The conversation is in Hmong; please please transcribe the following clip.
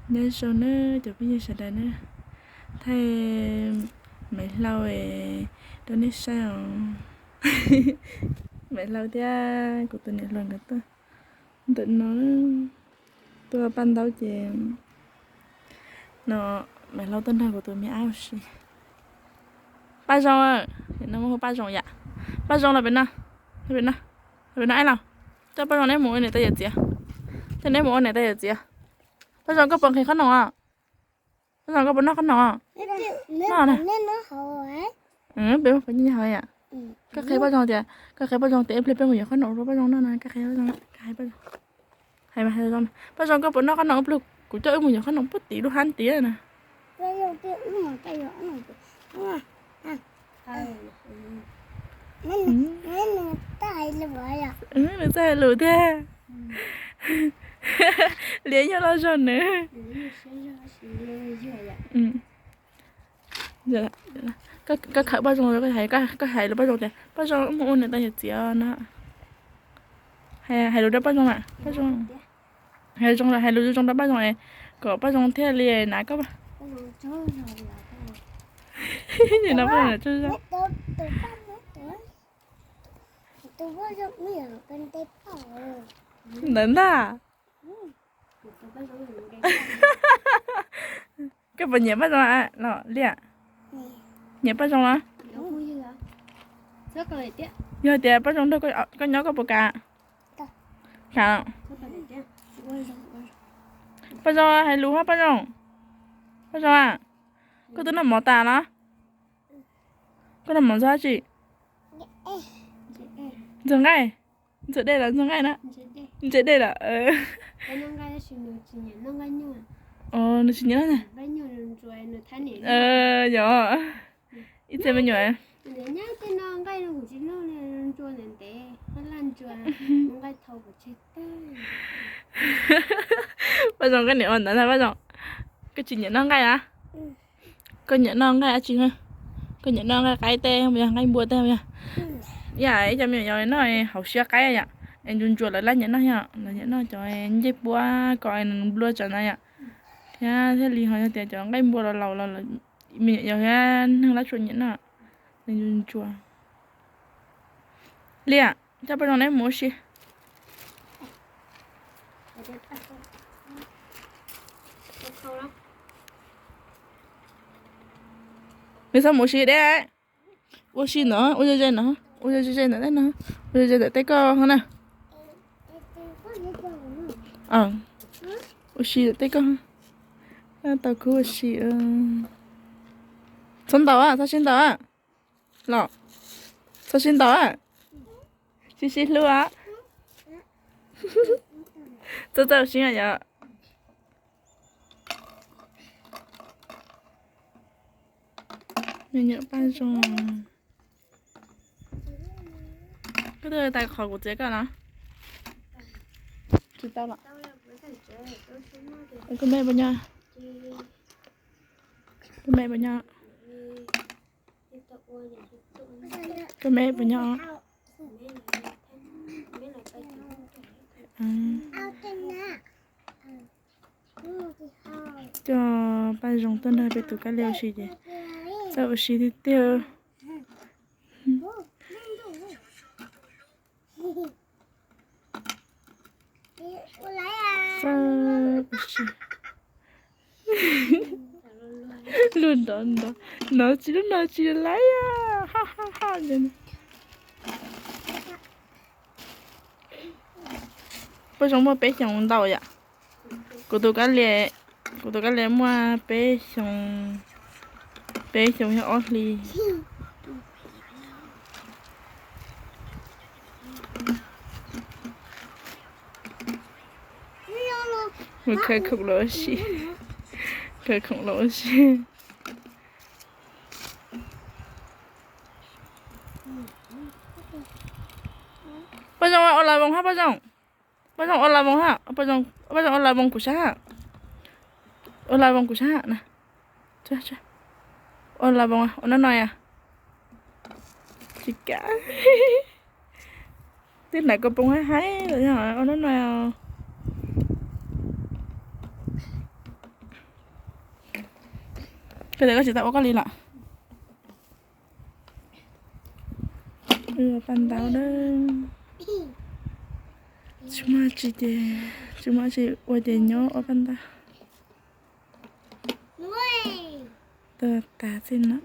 Nyob zoo nawb cov phooj ywg sawv daws na, thaij Maiv Hlau rau nej saib os. Maiv Hlau thiab kuv tus niam hluas nkawd tuaj ntawm no, tuaj paj ntaub ces no Maiv Hlau tuaj nrog kuv tus me ab ua si. Paj Zoo, no muaj hu Paj Zoo yam. Paj Zoo los pem no, pem no, pem no ib los. Coj Paj Zoo neb mus ua niam tais yawm txiv, coj neb mus ua niam tais yawm txiv. Paj Zoo koj puas nqhis qhob noom os? Paj Zoo koj puas noj qhob noom os? Noj na. Peb muab pov nyiaj hauv yam. Koj qhia Paj Zoo tias, koj qhia Paj Zoo tias ib pliag peb mus yuav qhob noom rau Paj Zoo noj na, koj qhia Paj Zoo, hais Paj Zoo. Paj Zoo koj puas noj qhob noom ib pliag, kuv coj wb mus yuav qhob noom puag tim lub hab tid na. Nws txawj hais lus thiab. Liam yog los zog nws. Koj khawm Paj Zoo, koj hais rau Paj Zoo tias Paj Zoo mus ua niam tais yawm txiv no. Hais lus rau Paj Zoo, Paj Zoo, hais zoo, hais lus zoo zoo rau Paj Zoo es kom Paj Zoo thiaj li na koj. Ntawd ntag. Koj puas nyiam Paj Zoo los Liam? Nyiam Paj Zoo los? Yog tias Paj Zoo nrog koj nyob koj puas kam? Kam. Paj Zoo hais lus hab Paj Zoo. Paj Zoo, koj twb noj mov tas los? Koj noj mov ntxuag dab tsi? Ntxuag nqaij. Ntxuag dej los ntxuag nqaij na? Ntxuag dej los. Nws tsis nyiam na. Yog ib txhia me nyuam. Paj Zoo, koj niam ua ntawd ntag Paj Zoo. Koj tsis nyiam noj nqaij a? Koj nyiam noj nqaij dab tsi? Koj nyiam noj nqaij qaib teb, yog nqaij npua teb yog? Yam ib co me nyuam yaus noj hauv siab qaib yom, es ntsuag ntsuag lawv laj nyiam noj yom, lawv nyiam noj cov ncej puab kom nws nplua tsawv ntawd yom. Thiab thiaj li ho yog tias cov nqaij npua los laus los me nyuam yaus thiab neeg laj tsuam nyiam noj, nws ntsuag ntsuag. Liam, coj Paj Zoo neb mus ua si. Nws txhob mus ua si deb. Ua si ntawd, ua ze ze ntawd, ua ze ze ntawm tej no, ua ze ze ntawm tej koj na. Ua si ntawm tej koj. Tau kuv ua si. Txhob ntaus, txhob sib ntaus los, txhob sib ntaus. Sib sib hlub. Txhob txawj ua si yom. Me nyuam Paj Zoo. Koj twb tais qhov kuv txiav koj los? Tsis tau los. Koj me puas nyob? Koj me puas nyob? Koj me puas nyob? Coj Paj Zoo tuaj nrog peb tus kab liam ua si ces txawj ua si tiag tiag. Txawj ua si. Lub nrov nrov, nrov tsis lub nrov tsis laiv. Paj Zoo muaj peb xyoos ntau yom. Kuv tus kab liam, kuv tus kab liam muaj peb xyoos, peb xyoos yog ob hlis. Mus khawv khoom los ua si, khawv khoom los ua si. Paj Zoo ua la voos hab Paj Zoo. Paj Zoo ua la voos hab, Paj Zoo ua la voos kuv sab hab. Ua la voos kuv sab hab na. Ua la voos ua no no yom. Tsis kam. Twb hnav kua poom haib haib los yog ua no no. Koj tsis tau ua koj li los? Ua paj ntaub na. Tsis muaj tsis ces, tsis muaj tsis ua ces nyob ua paj ntaub. Tuaj tas txij no.